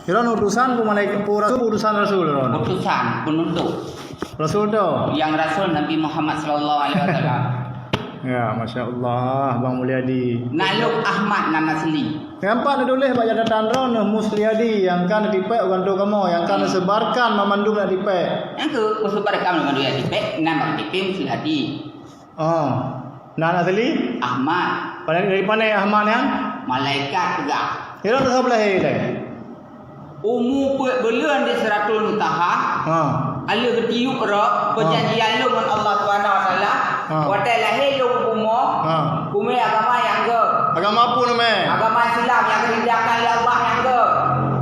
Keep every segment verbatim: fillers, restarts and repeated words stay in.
Droeneuh utusan peue malaikat, peue rasul, peue utusan rasul droeneuh? Utusan, penuntut. Rasul tu? Nyang rasul Nabi Muhammad sallallahu alaihi wasallam. Ya, masya Allah, Bang Mulyadi. Nak lôn Ahmad nan asli. Nyang pat neutuléh bak catatan droeneuh Musliadi nyang ka neutipék u kantô kamoe, nyang ka neusebarkan banmandum neutipék. Nyang keuh neusebarkan banmandum neutipék, nan bak K T P Musliadi. Oh. Nan asli? Ahmad. Dari, dari pane Ahmad nyan? Malaikat peugah. Nyoe dah saboh lahé lé. Umu peuet buleuen di Sidratul Muntaha. Ha. Aleuh geutiyueb roh, ha, peujanjian lôn ngon Allah Subhanahu wa Taala. Ha. Watée lahé lôn u bumoe, ha, kumé agama nyang göt. Agama peue namanya? Agama Islam nyang geuridhakan lé Allah nyang göt.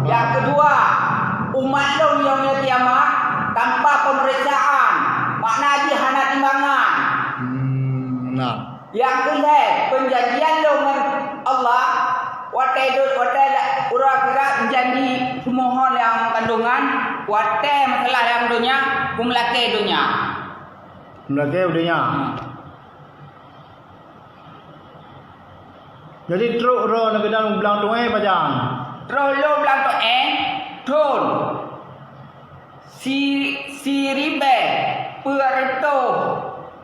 Nyang keudua, umat lôn nyang nyoe kiamat tanpa pemeriksaan, makna jih hana timbangan. Hmm, nah. Nyang keulhée, peujanjian lôn ngon Allah, watée dot, watée la-, uroe akhirat janji seumoho lam kandungan, watée meusalah lam donya, kumeulakée donya. Meulakée donya. Hmm. Jadi trok droeneuh keunan u blang tueng pajan? Trok lôn blang tueng thon. Si-, siribée peuet reutôh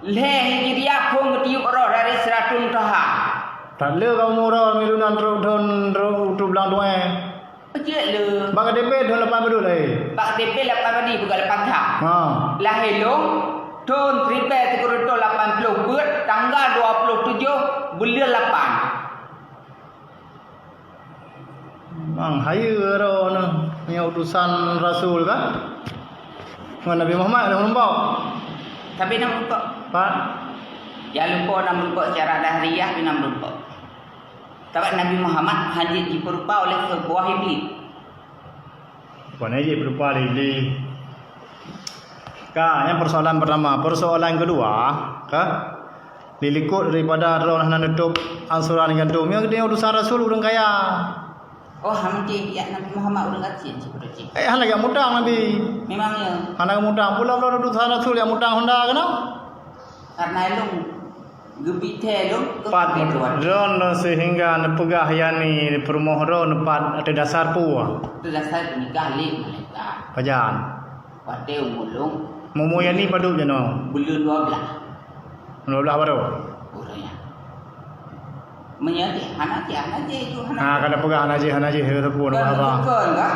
lhée Hijriah phon geutiyueb roh dari Sidratul Muntaha. That le kamoe uroe milu nan trok thon, trok u blang tueng. Peucit le. Bak K T P thon lapan padum lahé? Bak K T P lapan padum, bukan lapan that. Ha. Lahé lôn thon siribée sikureueng reutôh lapan ploh peuet, tanggal dua ploh tujoh buleuen lapan. Memang hayeue droeneuh nyoe utusan rasul kan? Ngon Nabi Muhammad dah meurumpok. Tapi na meurumpok. Pak? Ya lupa na meurumpok secara dahriah, tapi na meurumpok. Sabab Nabi Muhammad hana jipeurupa oleh seubuah iblis. Bukan jih peurupa lé Iblih. Ka, nyan persoalan pertama. Persoalan kedua, ka, di likot daripada droeneuh hana neutôb angsuran gandom, nyan geutanyoe utusan rasul ureueng kaya. Oh, hana mungken jak Nabi Muhammad ureueng gasien sibeudôh cit. Eh, hana jak mutang Nabi. Memang ya. Hana mutang. Pula-pula utusan rasul jak mutang honda keunoe? Karena ilong Geubi thée lôn keu Pat keudroe. Droeneuh seuhingga neupeugah yani peurumoh droeneuh pat ateueh dasar peue? Ateueh dasar geunikah lé malaikat. Pajan? Watée umu lôn. Umu yani padub jinoe? Buleuen dua blaih. Dua blaih baroe? Uroe nyan. Meunyoe hana jih, hana jih itu hana. Ha, ka neupeugah hana jih, hana jih, teupeu haba. Bukan, kan?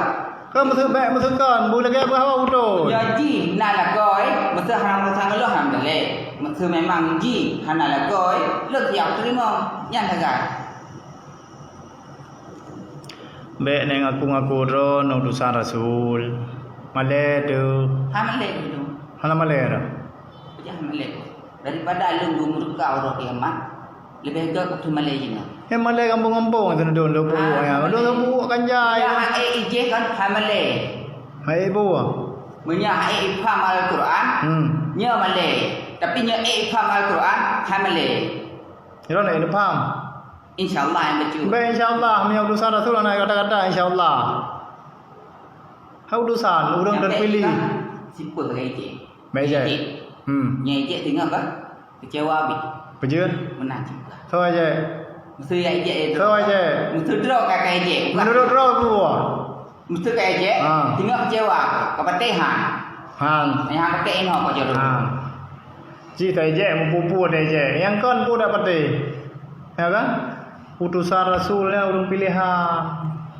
Keu meuseubek meuseukon, bu lagée beuhawa udon. Nyoe jih na lakoe, meuseu hana meusang lôn hana lé. Meuseu memang jih hana lakoe, lôn siap teurimong. Nyan sagai. Bék neng aku-ngaku droe utusan rasul. Malée tu. Hana malée tu. Hana malée tu. Peugah malée. Daripada lôn geumurka uroe kiamat, leubeh gét keu malée jinoe. Nyan malée gampông-gampông teunudon lôn peuruek nyan. Lôn peuruek kan jai. Nyan hai ijeh kan hai malée. Hai ibu. Meunyoe hai ipham Al-Quran, hmm, nyoe malée. Tapi nyoe ipham Al-Quran, hai malée. Nyoe na ipham. Insya Allah yang betul. Baik, insya Allah. Meunyoe utusan Rasul na kata-kata, insya Allah. Hai utusan, ureueng terpilih. Sipeuh lagée ijeh. Baik, ijeh. Hmm. Nyan ijeh teungoh ka? Kecewa bit. Peujeuet? Meunan juga. Soe ijeh? Meuseu ya ijeh itu. Soe ijeh? Meuseu droe ka ka ijeh. Menurut droe peue? Meuseu ka ijeh? Ha. Teungoh kecewa. Ka patéh han. Han. Nyang patéh inoe ka jodoh. Han. Cit ijeh, meupupu ijeh. Nyang kon peue dak patéh. Ya kan? Utusan Rasul nyan ureueng pilehan.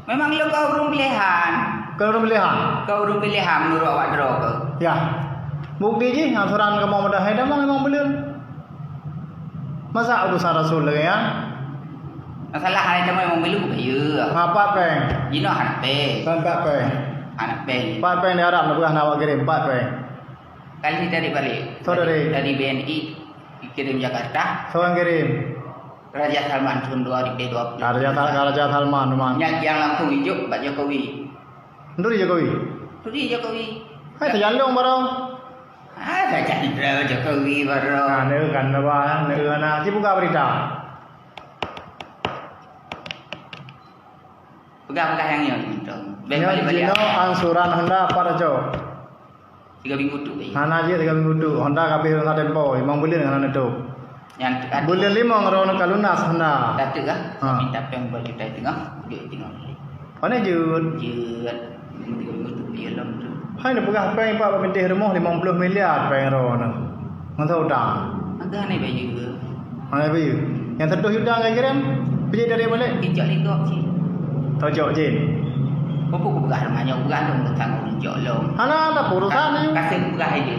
Memang lôn ka ureueng pilehan. Ka ureueng pilehan? Ka ureueng pilehan meunurot awak droe keuh. Ya. Bukti jih, angsuran kamoe meudah hai damang memang buleuen. Masa utusan Rasul lagée nyan? Masalah hai kamoe memang buleuen, ya. Ha, pat péng. Jinoe hana péng. Kan pat péng. Hana péng. Pat péng di Arab na peugah na awak kirim, pat péng. Kali dari balik. Soe dari? Dari, dari B N I, dikirim Jakarta. Soe nyang kirim? Raja Salman tahun dua ribu dua puluh. Raja Sal-, Raja Salman, memang. Nyan nyang langsung ijok bak Jokowi. Nuri Jokowi? Nuri Jokowi. Hai, tajandong baroe. Ah, tajandong Jokowi baroe. Nah, neu kan, neu kan, neu kan, nah, ci buka berita. Peugah-peugah nyang nyoe, Bintang. Beh, nyoe balik-balik. Jinoe angsuran Honda pat aco. Tiga minggu tu, Beh. Hana jeuet tiga minggu tu. Honda ka abéh rhona tempo, limong buleuen hana neutôb. Nyang teuka tu. Buleuen limong droeneuh ka lunas Honda. Dah tu kah? Ha. Minta péng dua juta teungoh, duek teungoh. Pane jeuet? Jeuet. Meuteumé teupie lom tu. Hai neupeugah péng Pak bak pinteh rumoh limong ploh miliar péng droeneuh. Ngon soe utang? Agak hana bayeue. Hana bayeue. Nyang seratus juta ka kirém, pijak dari balik? Ijak lé gob cit. Tojok cit. Peue kupeugah rumoh nyoe, peugah lom utang ureueng jok lom. Hana, tak urusan nyoe. Kasih peugah aja.